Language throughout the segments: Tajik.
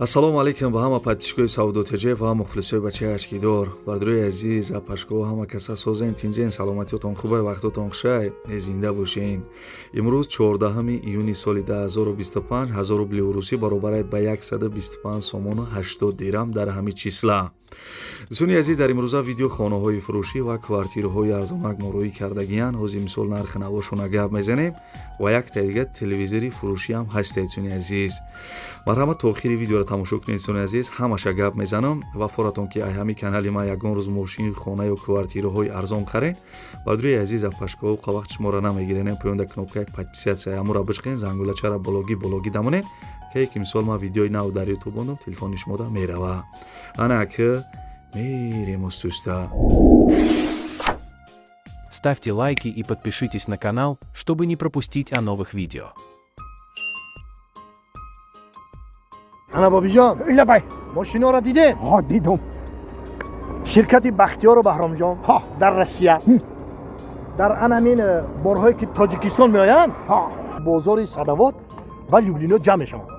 Ассалому алайкум ба ҳама подписчикои Савдо ТЖ ва мухлисои бачаи ашкидор. Бардорои азиз, апашко, ҳама каса созен, тинҷен, саломатиётон хубай, вақтотон хушай, зинда бошен. Имрӯз 14 июни соли 2025 1000 рубли русӣ баробарай ба 125 сомону 80 дирам дар ҳамин числа. Дӯстони азиз, дар имрӯза видео хонаҳои фурӯшӣ ва квартираҳои арзонак мо рӯӣ кардагиянд. Ҳозир мисол нархи навошона гап мезанем ва якта дига телевизори фурӯшӣ ҳам ҳастед, дӯстони азиз. Марҳамат, то охири видеоро тамошо кунед, дӯстони азиз, ҳамаша гап мезанам ва форатон ки ай ҳамин канали ман ягон рӯз мошини, хона ё квартираҳои арзон харен. Бардорои азиз, апашкоҳо, вақт шуморо намегиренем, поёнда кнопкаи подписаться ҳамура бичқен, зангулачара бологӣ бологӣ дамонед, ки мисол ман видеои нав дар ютуб мондам, телефони шумода мерава. Ана ки мерем устуста. Ставьте лайки и подпишитесь на канал, чтобы не пропустить о новых видео. Ана, бобиҷон. Лабай. Мошиноро дидем. Ҳо, дидум. Ширкати Бахтиёру Баҳромҷон ҳо дар Россия дар анамин борҳое ки Тоҷикистон меоянд, ҳо бозори Садовод ва Люблино ҷамъ мешаванд.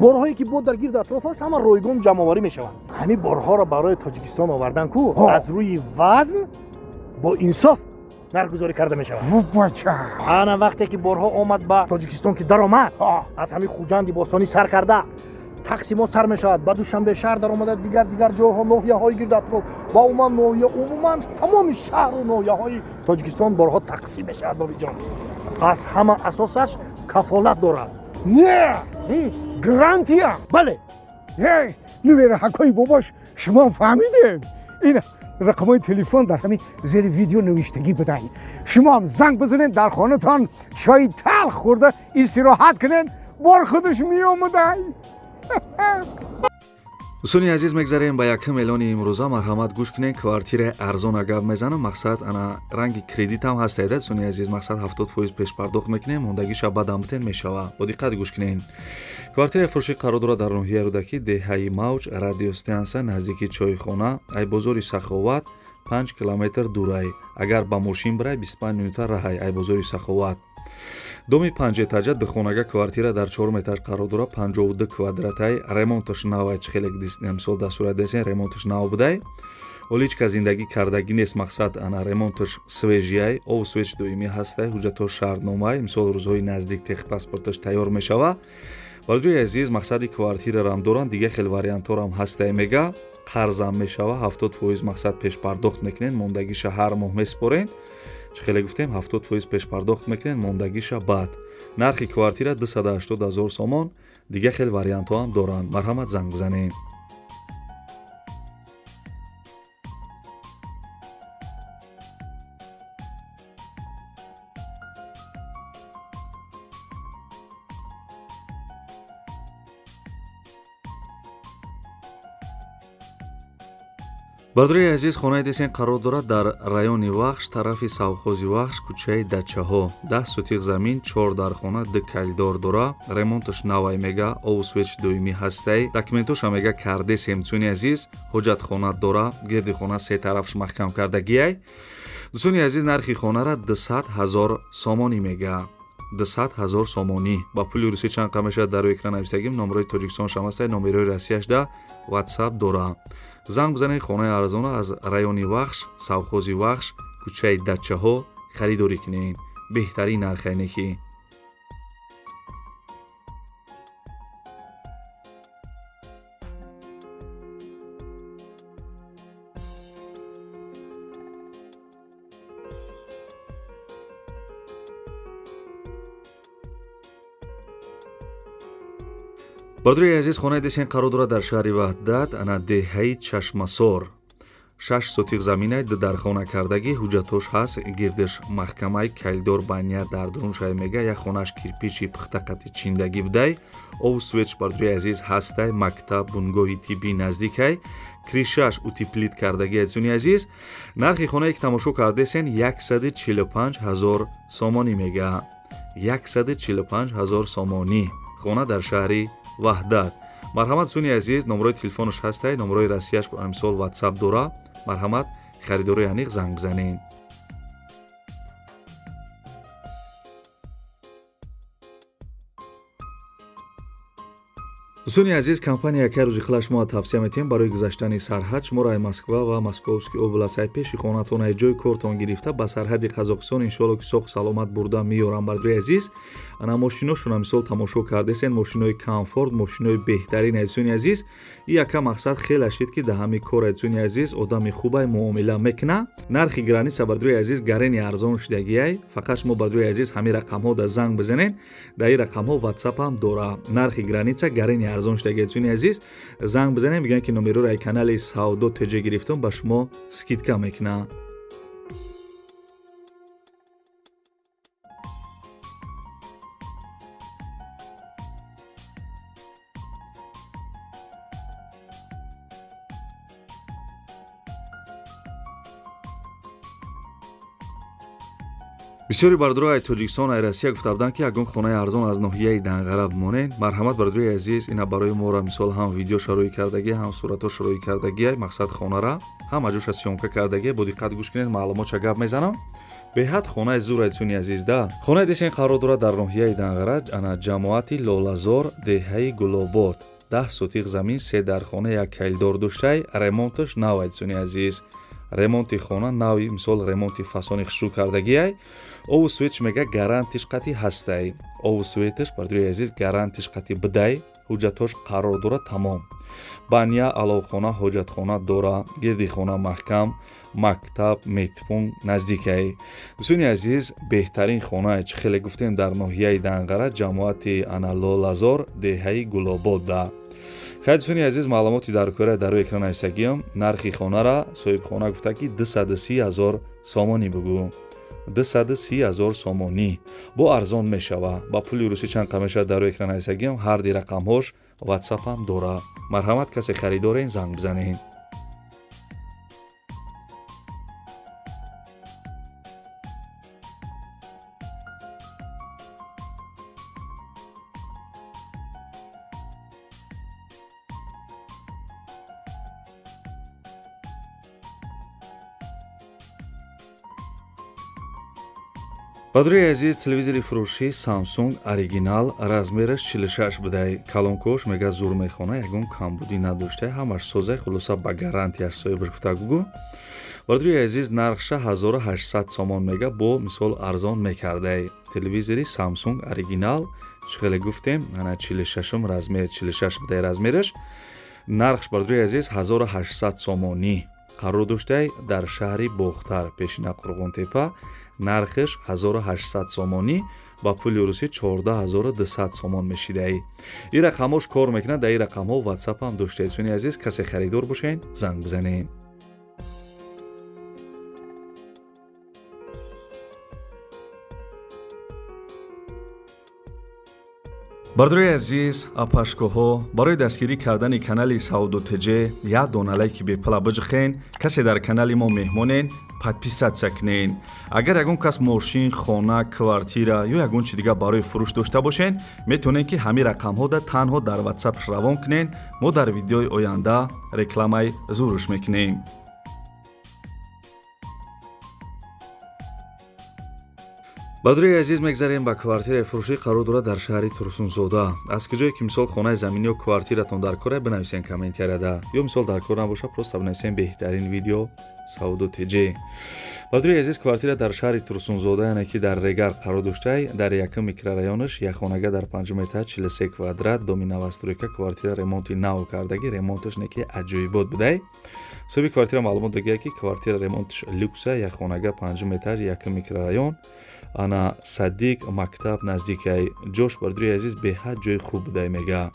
Борҳое ки бо дар гирду атроф аст, ҳама ройгон ҷамъоварӣ мешаванд. Ҳамин борҳоро барои Тоҷикистон овардан ку аз рӯи вазн бо инсоф нархгузорӣ карда мешавад. Бача. Ана, вақте ки борҳо омад ба Тоҷикистон, ки даромад, аз ҳамин Хуҷанди бостонӣ сар карда, тақсимот сар мешавад, ба Душанбе шаҳр даромада, дигар дигар ҷойҳо, ноҳияҳои гирду атроф ва умуман ноҳия, умуман тамоми шаҳру ноҳияҳои Тоҷикистон борҳо тақсим мешавад. Бобиҷон, аз ҳама асосаш кафолат дорад. Не, гарантия. Бале. Эй, нувераҳакҳои бобош, шумо фаҳмидем, ин рақамҳои телефон дар ҳамин зери видео навиштагӣ будай. Шумоам занг бизанед, дар хонатон чои талх хӯрда истироҳат кунед, бор худаш меомадай. Дӯстони азиз, мегзарем ба якум эълони имрӯза. Марҳамат, гӯш кунед, квартираи арзона гап мезанам. Мақсад, ана, ранги кредитам ҳастаеда, дӯстони азиз. Мақсад, 70% пешпардохт мекунем, мондагиша баъдам битен мешава. Бо диққат гӯш кунед. Квартираи фурӯшӣ қарор дорад дар ноҳияи Рӯдакӣ, деҳаи Мавҷ, радиостанция, наздики чойхона, ай бозори Саховат 5 километр дурай. Агар ба мошин бирай, 25 минута раҳай ай бозори Саховат. Доми панҷэтажа, духонага квартира дар 4 метр қарор дорад, 52 квадратай, ремонташ навай. Чӣ хеле мисол дар сурат десен, ремонташ нав будай, оличка зиндагӣ кардагӣ нест. Мақсад, ана, ремонташ свежий, обу свет доимӣ ҳастай, ҳуҷҷатҳо шартномай, мисол рӯзҳои наздик техпаспорташ тайёр мешава. Бародари азиз, мақсади квартирарам доранд, дига хел вариантҳорам ҳастай, мега, қарзам мешава, 70% мақсад пешпардохт мекунед, мондагиша ҳар моҳ месупоред. Чӣ хеле гуфтем, 70% пешпардохт мекунед, мондагиша баъд. Нархи квартира 280 ҳазор сомон. Дига хел вариантҳо ҳам доранд. Марҳамат, занг бизанед. Бародари азиз, хонаи десен қарор дорад дар райони Вахш, тарафи совхози Вахш, кӯчаи Дачаҳо. 10 сотих замин, чор дархона, ду коридор дора, ремонташ навай, мега, обу свет доимӣ ҳастай, документоша, мега, кардесем. Дӯстони азиз, ҳоҷатхона дора, гирди хона се тарафш маҳкам кардагиай. Дӯстони азиз, нархи хонара 200 ҳазор сомонӣ мега, 200 ҳазор сомонӣ. Ба пули русӣ чанд қа мешавад, дар рӯи экран нависагим. Номерои Тоҷикистон шамастай, номерои Россияшда ватсап дора. Занг бизанед, хонаи арзона аз райони Вахш, совхози Вахш, кӯчаи Дачаҳо харидорӣ кунед. Беҳтарин нархайне ки. Бародари азиз, хонаи десен қарор дорад дар шаҳри Ваҳдат, ана, деҳаи Чашмасор. 6 сотих заминай, ду дархона кардагӣ, ҳуҷҷатош ҳаст, гирдиш маҳкамай, коридор баня дар дуруншай, мега, як хонаш кирпичи пухта қати чиндагӣ будай, обу свет, бародари азиз, ҳастай, мактаб, бунгоҳи тиббӣ наздикай, крышаш утеплить кардагӣ. Азизони азиз, нархи хонае ки тамошо кардесен 145 ҳазор сомонӣ мега, 145 ҳазор сомонӣ. Хона дар шаҳри Ваҳдат. Марҳамат, дӯстони азиз, номерои телефонаш ҳастай, номерои Россияш мисол ватсап дора. Марҳамат, харидорои аниқ занг бизанед. Дӯстони азиз, компания яке рӯзи хила шумо тавсия метиҳем барои гузаштани сарҳад. Шуморо ай Москва ва Московский област, ай пеши хонатон, ай ҷои кортон гирифта ба сарҳади Қазоқистон иншоалло ки соғ саломат бурда меёрам. Бардори азиз, ана мошиношона мисол тамошо кардесен, мошинои комфорт, мошинои беҳтарин. Азизони азиз, и яка мақсад хеле шид ки да ҳами кор, азизони азиз, одами хубай муомила мекуна. Нархи граница, бардори азиз, гарени арзон шудагиай. Фақат шумо, бардори азиз, ҳами рақамҳо да занг бизанен, дар ин рақамҳо ватсап ҳам дора. Нархи граница гарени арзон шудагиай. Азизони азиз, занг бизанем, мегӯянд ки номероро ай канали Савдо ТЖ гирифтум, ба шумо скидка мекунад. Бисёри бардорои ай Тоҷикистон, ай Россия гуфта буданд, ки ягон хонаи арзон аз ноҳияи Данғара бимонед. Марҳамат, бардорои азиз, ина барои моро мисол ҳам видео шароӣ кардагӣ, ҳам суратҳо шароӣ кардагӣ, мақсад хонара ҳам аҷоша съёмка кардагӣ. Бо диққат гӯш кунед, маълумотша гап мезанам. Беҳад хонаи зур, азизони азиз, да. Хонаи десен қарор дорад дар ноҳияи Данғара, ана ҷамоати Лолазор, деҳаи Гулобод. 10 сотиқ замин, се дархона, як кайлдор доштай, ремонташ нав, азизони азиз. Ремонти хона нави, мисол ремонти фасони хушрӯ кардагиай. Ову светш мега гарантиш қати ҳастай. Ову светш, бардори азиз, гарантиш қати бидай, ҳуҷҷатҳош қарор дора, тамом. Баня, аловхона, ҳоҷатхона дора, гирди хона маҳкам, мактаб, медпункт наздикай. Дӯстони азиз, беҳтарин хонае чӣ хеле гуфтем дар ноҳияи Данғара, ҷамоати ана Лолазор, деҳаи Гулободда. Хай, дӯстони азиз, маълумоти дар кора дар рӯи экран нависагиам. Нархи хонара соҳибхона гуфта ки 230 ҳазор сомонӣ бугӯ. 230 ҳазор сомонӣ бо арзон мешава. Ба пули русӣ чанд қа мешавад дар рӯи экран нависагиам. Ҳар ди рақамҳош ватсапам дора. Марҳамат, касе харидорен, занг бизанед. Бадрои азиз, телевизори фурӯшӣ Samsung оригинал, размераш 46 будай. Калонкош мега зур мехона, ягон камбудӣ надоштай, ҳамаш созай, хулоса ба гарантияш соҳибаш гуфта гугу. Бадрои азиз, нархша 1800 сомон мега, бо мисол арзон мекардай. Телевизори Samsung оригинал, чӣ хеле гуфтем, ана 46 размер, 46 будай размераш. Нархш, бардрои азиз, 1800 сомонӣ. Қарор доштай дар шаҳри Бохтар, пешина Қурғонтепа. Нархш 1800 сомонӣ, ба пули русӣ 14200 сомон мешидаи. Ин рақамҳош кор мекунад, дар ин рақамҳо ватсап ҳам доштаед. Дӯстони азиз, касе харидор бошед, занг бизанед. Бардорои азиз, апашкоҳо, барои дастгирӣ кардани канали Савдо ТЖ як дона лайки бепала биҷихен. Касе дар канали мо меҳмонен, подписаться кунен. Агар ягон кас мошин, хона, квартира ё ягон чи дигар барои фурӯш дошта бошен, метавонед ки ҳамин рақамҳода танҳо дар ватсап равон кунен. Мо дар видеои оянда рекламаи зурш мекунем. Бардорои азиз, мегзарем ба квартираи фурӯшӣ, қарор дорад дар шаҳри Турсунзода. Аз куҷое ки мисол хонаи заминӣ ё квартиратон дар кора, бинависен комментарияда, ё мисол дар кор набоша, просто бинависен беҳтарин видео Савдо ТЖ. Бардорои азиз, квартира дар шаҳри Турсунзода, яъне ки дар Регар қарор доштай, дар якум микрорайонаш, як хонага дар панҷум этаж, 43 квадрат, доми новостройка, квартира ремонти нав кардагӣ, ремонташ неки аҷоибот будай. Соҳиби квартира маълумот додагия ки квартира ремонташ люкса, як хонага, панҷум этаж, якум микрорайон, ана садик, мактаб наздикай. Ҷош, бардорои азиз, беҳад ҷои хуб будай мега.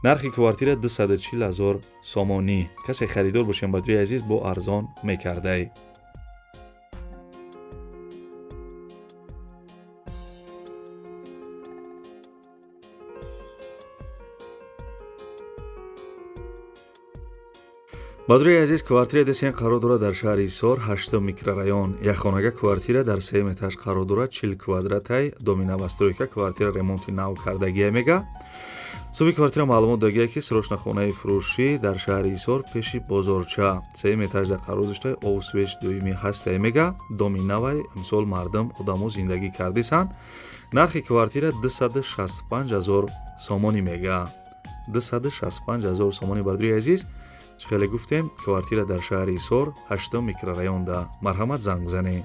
Нархи квартира 240 ҳазор сомонӣ. Касе харидор бошем, бардорои азиз, бо арзон мекардай. Бардорои азиз, квартира десен қарор дорад дар шаҳри Ҳисор, ҳаштум микрорайон. Як хонага квартира дар сеюм этаж қарор дорад, 40 квадратай, доми новостройка, квартира ремонти нав кардагия мега. Соҳиби квартира маълумот додагия ки срочно хонаи фурӯшӣ дар шаҳри Ҳисор, пеши бозорча, сеюм этажда қарор дошта, обу свеч доимӣ ҳастай мега. Доми навай, мисол мардум, одамо зиндагӣ кардисанд. Нархи квартира 265 ҳазор сомонӣ мега. 265 ҳазор сомонӣ. Бардори азиз, чӣ хеле гуфтем, квартира дар шаҳри Ҳисор, ҳаштум микрорайонда. Марҳамат, занг бизанед.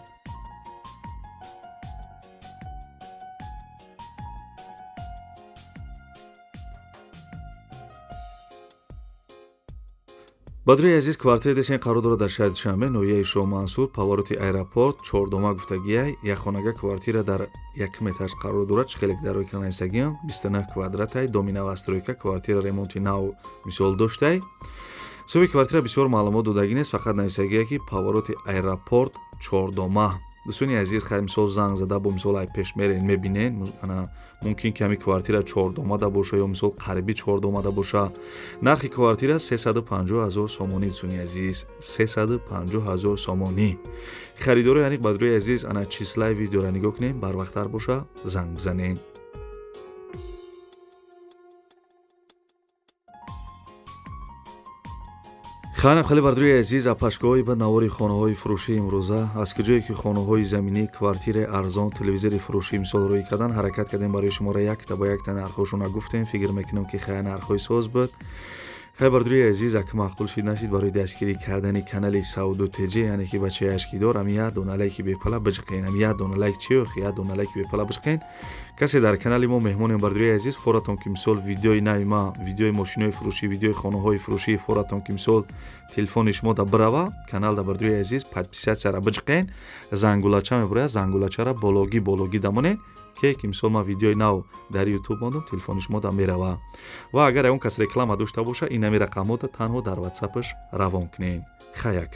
Бадрои азиз, квартираи десен қарор дорад дар шаҳри Душанбе, ноҳияи Шоҳмансур, повороти аэропорт, чордома гуфтагиай. Якхонага квартира дар якум этаж қарор дорад. Чӣ хеле дар экран нависагиам, 29 квадратай, доми новостройка, квартира ремонти нав мисол доштай. Суби квартира бисёр маълумот додагӣ нест, фақат нависагие ки повороти аэропорт, чордома. Дӯстони азиз, хайр, мисол занг зада бо мисол ай пеш мерен, мебинен, ана мумкин ки ҳами квартира чордомада боша ё мисол қариби чордомада боша. Нархи квартира 350 ҳазор сомонӣ. Дӯстони азиз, 350 ҳазор сомонӣ. Харидори аниқ, бадрои азиз, ана числаи видеора нигоҳ кунем, барвақттар боша занг бизанед. Ханам хеле, бардори азиз, апашкоҳои ба навори хонаҳои фурӯшии имрӯза. Аз куҷое ки хонаҳои заминӣ, квартираи арзон, телевизори фурӯшӣ мисол рӯй кардан, ҳаракат кардем барои шуморо якта ба якта нархҳошона гуфтем. Фикр мекунам ки хая нархҳои соз буд. Хай, бардори азиз, ака маъқул шид нашид, барои дастгирӣ кардани канали Савду ТЖ, яъне ки бачаи ашкидор, ами як дона лайки бепала биҷиқен. Ами як дона лайк чи охи, як дона лайки бепала биҷиқен. Касе дар канали мо меҳмонем, бардори азиз, форатон ки мисол видеои нави ма, видеои мошинои фурӯшӣ, видеои хонаҳои фурӯшӣ, форатон ки мисол телефони шумо да бирава канал да, бардори азиз, подписатсияра биҷиқен, зангулача мебурояд, зангулачара бологӣ бологӣ дамонен, ки мисол ман видеои нав дар ютуб мондум, телефони шумо да мерава. Ва агар ягон кас реклама дошта боша, инами рақамҳода танҳо дар ватсапаш равон кунен. Хаяк.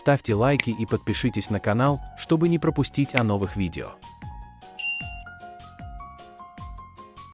Ставьте лайки и подпишитесь на канал, чтобы не пропустить о новых видео.